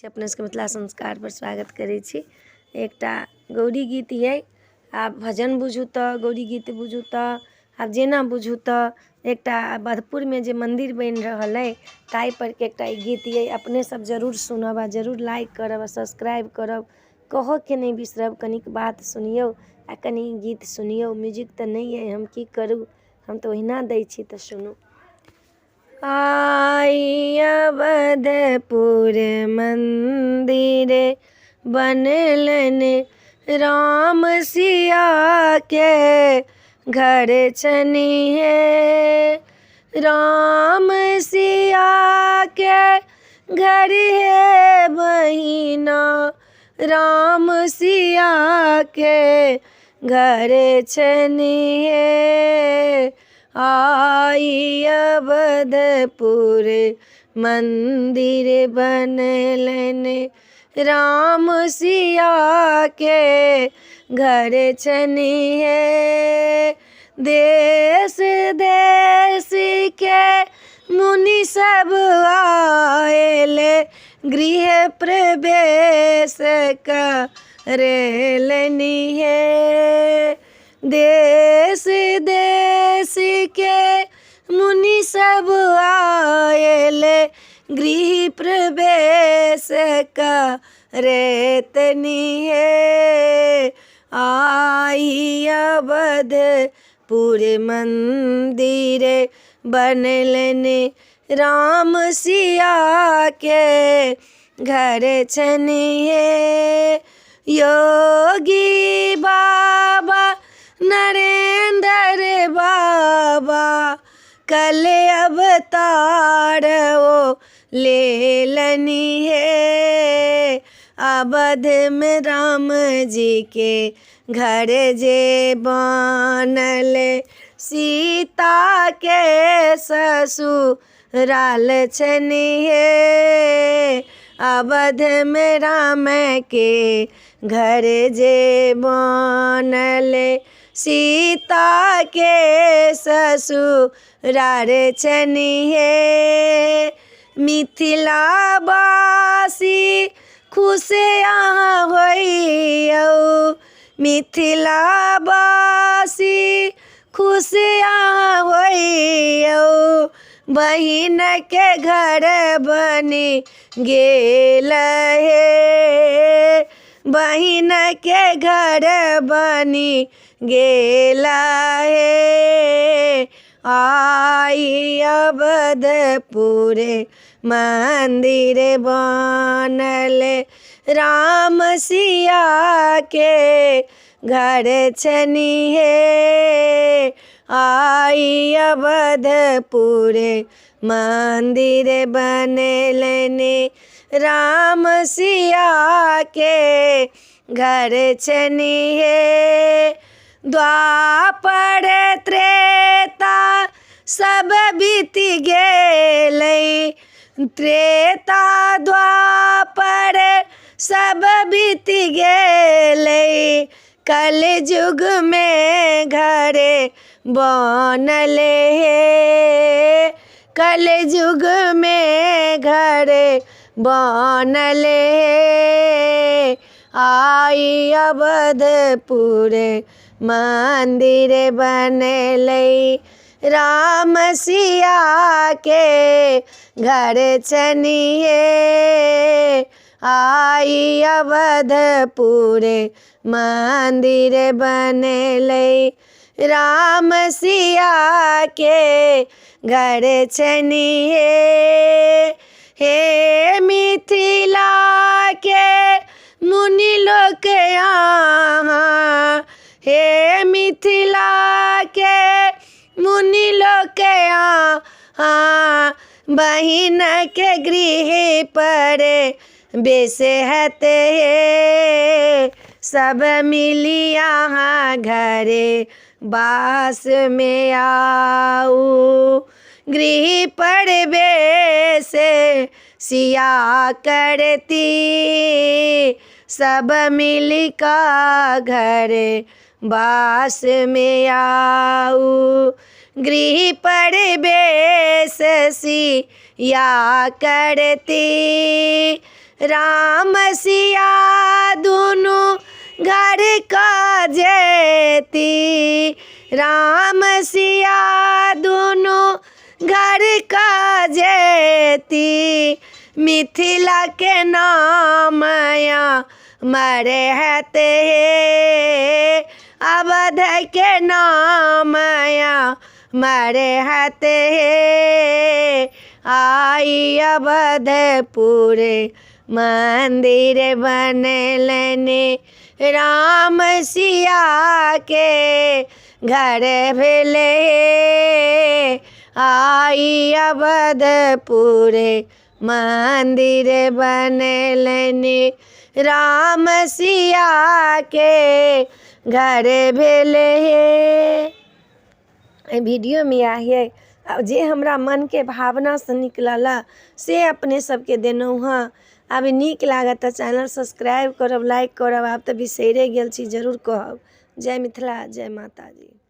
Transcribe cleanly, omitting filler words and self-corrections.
अपने सबके मिथिला संस्कार पर स्वागत करै छी। एकटा गौरी गीत ये, आब भजन बुझू तऽ गौरी गीत बुझू तऽ आब जेना बुझू तऽ एकटा अवधपुरमे जे मन्दिर बनि रहल अइ ताहि परके एकटा ई गीत ये। अपने सब जरूर सुनब आ जरूर लाइक करब आ सब्सक्राइब करब, कहऽके नहि बिसरब। कनिक बात सुनियौ आ कनि गीत सुनियौ। म्यूजिक तऽ नहि अइ, हम की करू, हम तऽ ओहिना दै छी, तऽ सुनू। आइ अवधपुर मन्दिर बनलनि राम सियाके घर छनि हे, राम सियाके घर हे बहिना, राम सियाके घर छनि हे। आइ अवधपुर मन्दिर बनलनि राम सियाके घर छनि हे। देश देशके मुनि सब आयल गृह प्रवेश करेलनि हे। देश देशके मुनि सब आयल गृह प्रवेश करेतनि हे। आइ अवधपुर मन्दिर बनलनि राम सियाके घर छनि हे। योगी बाबा नरेंद्र बाबा कल अवतार ओ लेलनि हे। अवध में राम जी के घर जे बनल सीता के ससुराल छनि हे। अवध में राम के घर जे बनल सीता के ससुराल छनि हे। मिथिलावासी खुश अहाँ होइयौ, मिथिलावासी खुश अहाँ होइयौ, बहिनके घर बनि गेल हे, बहिनके घर बनि गेल हे। आइ अवधपुर मन्दिर बनल राम सियाके घर छनि हे। आइ अवधपुर मन्दिर बनलनि राम सियाके घर छनि हे। द्वापर त्रेता सब बीत गेलै, त्रेता द्वापर सब बीत गेलै, कलयुगमे घर बनल हे, कलयुगमे घर बनल हे। आइ अवधपुर मन्दिर बनलै राम सियाके घर छनि हे। आइ अवधपुर मन्दिर बनलै राम सियाके घर छनि हे। हे मिथिलाके मुनि लोक अहाँ, हे मिथिलाके मुनि लोक अहाँ, बहिनके गृह पर बेस हैत हे, सब मिली अहाँ घरे बास में आउ, गृह पर बेस सिया करती, सब मिल का घर बास में आउ, गृह पर बेस सिया करती, राम सिया दुनू घर कऽ जेती, राम सिया दुनू घर कऽ जेती, मिथिलाके नाम अमर हैत हे, अवधके नाम अमर हैत हे। आइ अवधपुर मन्दिर बनलनि, राम सियाके घर भेलै हे। आइ अवधपुर मन्दिर बनलनि, राम सियाके घर भेलै हे। एहि वीडियोमे इएह अइ, आब जे हमरा मनके भावनासँ निकलल से अपने सबके देलहुँ हँ। आब नीक लागत तऽ चैनल सब्सक्राइब करब, लाइक करब। आब तऽ बिसैरे गेल छी, जरूर कहब। जय मिथिला, जय माताजी।